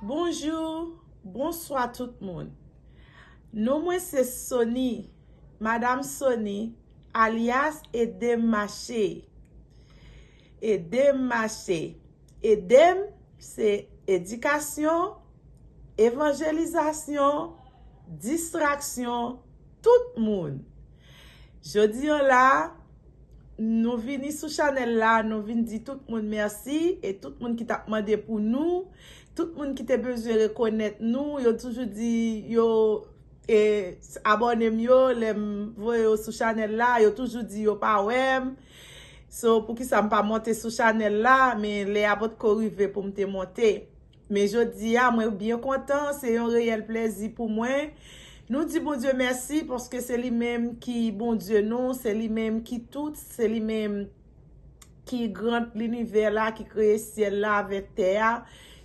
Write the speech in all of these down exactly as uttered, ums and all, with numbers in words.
Bonjou, bonswa tout moun. Non mwen se Sony, Madam Sony, alyas Ede m mache. Ede m mache. Ede m se edikasyon, evanjelizasyon, distraksyon, tout moun. Jodi an la, nou vini sou chanèl la, nou vin di tout moun mèsi, e tout moun ki t ap mande pou nou, tout moun ki te bezwen rekonèt nou, yo toujou di yo e, abòne m yo, lè m voye yo sou chanèl la, yo toujou di yo pa wè m. So, poukisa m pa monte sou chanèl la, men lè a potko rive pou m te monte. Men jodi a, mwen byen kontan, se yon reyèl plèzi pou mwen. Nou di Bondye mèsi paske se li menm ki Bondye nou, se li menm ki tout, se li menm ki grand linivè la, ki kreye syèl la avèk tè a.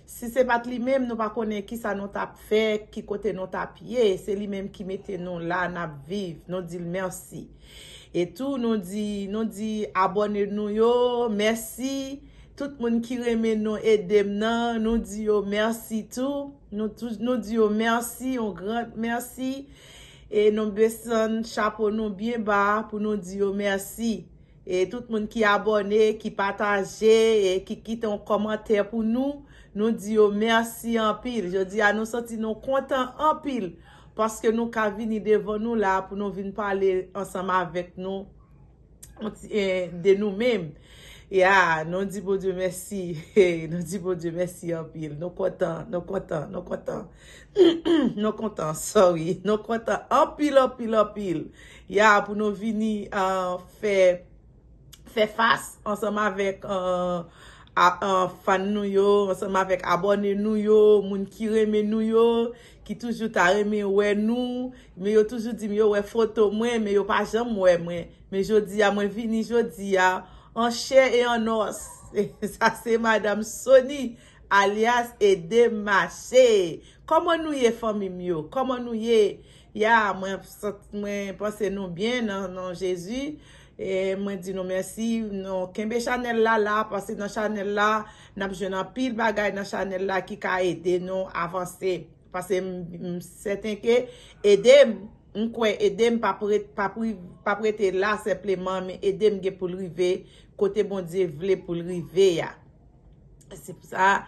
Si se pa t li menm, nou pa konnen kisa nou t ap fè, ki kote nou t ap ye. Se li menm ki mete nou la, n ap viv. Nou di l mèsi. E tou, nou di, nou di abòne nou yo, mèsi. Tout moun ki renmen nou Ede m nan, nou di yo mèsi tou. Nou, tou, nou di yo mèsi, yon gran mèsi. E nou desann chapo nou byen ba pou nou di yo mèsi. E tout moun ki abòne, ki pataje, e ki kite yon kòmantè pou nou, nou di yo mèsi anpil. Jodi a, nou santi nou kontan anpil paske nou ka vini devan nou la pou nou vin pale ansanm avèk nou, yon ti, eh, de nou menm. Ya, nou di Bondye mèsi. Nou di Bondye mèsi anpil. Nou kontan, nou kontan, nou kontan. Nou kontan, sorry. Nou kontan anpil, anpil, anpil. Ya, pou nou vini, ah, fè, fè fas ansanm avèk, ah, a, ah, fan nou yo, ansanm avèk abòne nou yo, moun ki renmen nou yo, ki toujou ta renmen wè nou, men yo toujou di m yo wè foto mwen, men yo pa janm wè mwen. Men jodi a, mwen vini jodi a, an chè e an os. Sa se Madam Sony, alyas Ede m mache. Kòman nou ye, fanmi m yo? Kòman nou ye? Ya, mwen sant-, mwen panse nou byen nan, nan Jezi. E mwen di nou mèsi. Nou kenbe chanèl la la, paske nan chanèl la, n ap jwenn anpil bagay nan chanèl la ki ka ede nou avanse. Paske m, m sèten ke Ede m, m kwè Ede m p ap ret-, p ap ri-, p ap rete la senpleman, men Ede m gen pou l rive kote Bondye vle pou l rive a. Se pou sa,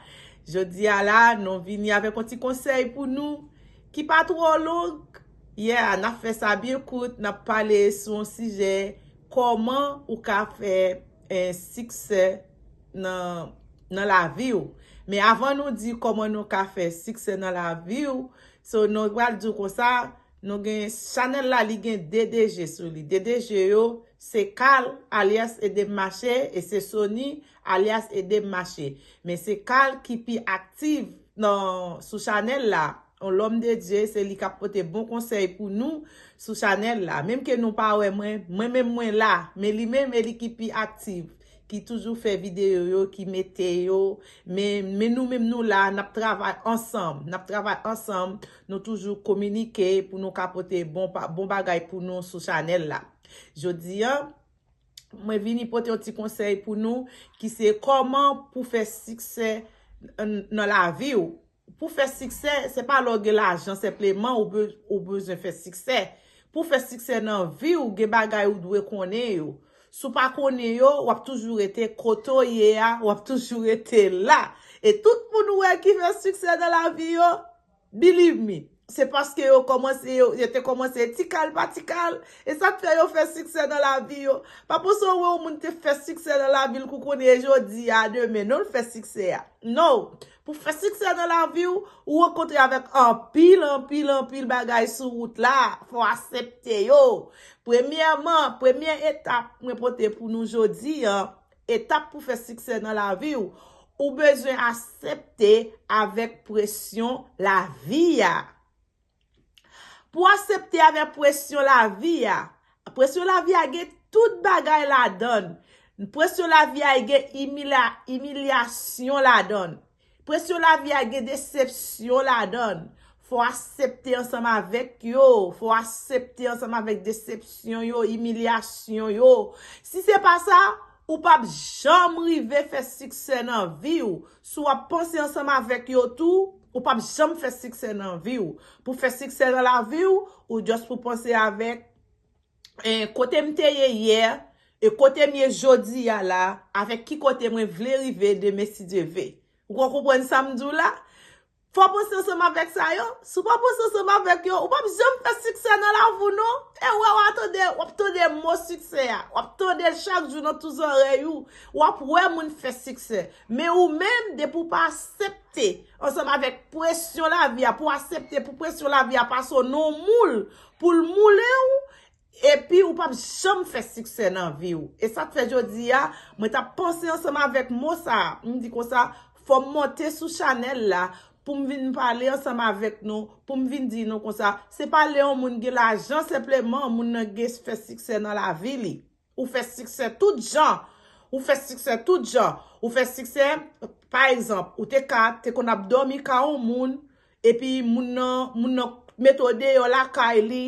jodi a la, nou vini avèk yon ti konsèy pou nou ki pa twò long. Yeah, n ap fè sa byen kout, n ap pale sou yon sijè, kòman ou ka fè, eh, siksè nan, nan lavi w. Men avan nou di kòman nou ka fè siksè nan lavi w, so nou pral di w konsa, nou gen chanèl la, li gen de D G sou li. De D G yo, se Carl, alyas Ede m mache, e se Sony, alyas Ede m mache. Men se Carl ki pi aktif nan, sou chanèl la. Yon lòm de Dye, se li k ap pote bon konsèy pou nou sou chanèl la. Menm ke nou pa wè mwen, mwen menm mwen la, men li menm e li ki pi aktif, ki toujou fè videyo yo, ki mete yo. Men, men nou menm nou la, n ap travay ansanm. N ap travay ansanm, nou toujou kominike pou nou ka pote bon pa, bon bagay pou nou sou chanèl la. Jodi a, mwen vini pote yon ti konsèy pou nou, ki se kòman pou fè siksè n-, nan lavi w. Pou fè siksè, se pa lè w gen lajan senpleman ou be-, ou bezwen fè siksè. Pou fè siksè nan vi w, gen bagay ou dwe konnen yo. Si w pa konnen yo, w ap toujou rete kote w ye a, w ap toujou rete la. E tout moun ou wè ki fè siksè nan lavi yo, believe me, se paske yo kòmanse, yo, yo te kòmanse ti kal pa ti kal. E sa k fè yo fè siksè nan lavi yo. Pa panse w wè yon moun te fè siksè nan lavi l kou konnen jodi a, demen, non, l fè siksè a. No. Pou fè siksè nan lavi w, ou rankontre avèk anpil, anpil, anpil bagay sou wout la. Fò w aksepte yo. Premyèman, premyè etap mwen pote pou nou jodi a, etap pou fè siksè nan lavi w, ou bezwen aksepte avèk presyon lavi a. Pou aksepte avèk presyon lavi a, presyon lavi a gen tout bagay ladan l. Presyon lavi a gen imila-, imilyasyon ladan l. Presyon lavi a gen desepsyon ladan l. Fò w aksepte ansanm avèk yo. Fò w aksepte ansanm avèk desepsyon yo, imilyasyon yo. Si se pa sa, ou p ap janm rive fè siksè nan vi w. Si w ap panse ansanm avèk yo tou, Ou p ap janm fè siksè nan vi w. Pou fè siksè nan lavi w, ou just pou panse avèk eh, kote m te ye yè, e kote m ye jodi a la, avèk ki kote mwen vle rive demen si Dye ve. Ou konn konprann sa m di w la? Fò w panse ansanm avèk sa yo. Si w pa panse ansanm avèk yo, ou p ap janm fè siksè nan lavi w non. E wè w a tande, w ap tande mo siksè a. W ap tande l chak jou nan tout zòrèy ou. W ap wè moun fè siksè. Men ou menm, depi w pa aksepte ansanm avèk presyon lavi a, pou w aksepte pou presyon lavi a pase w nan moul, pou l moule w, epi ou p ap janm fè siksè nan vi w. E sa k fè jodi a, mwen t ap panse ansanm avèk mo sa a. M di konsa, fò m monte sou chanèl la pou m vin pale ansanm avèk nou, pou m vin di nou konsa, se pa lè yon moun gen lajan senpleman moun nan gen fè siksè nan lavi li. Ou fè siksè tout jan. Ou fè siksè tout jan. Ou fè siksè, pa egzanp, ou te ka, te konn ap dòmi ka yon moun, epi moun nan, moun nan mete w deyò lakay li,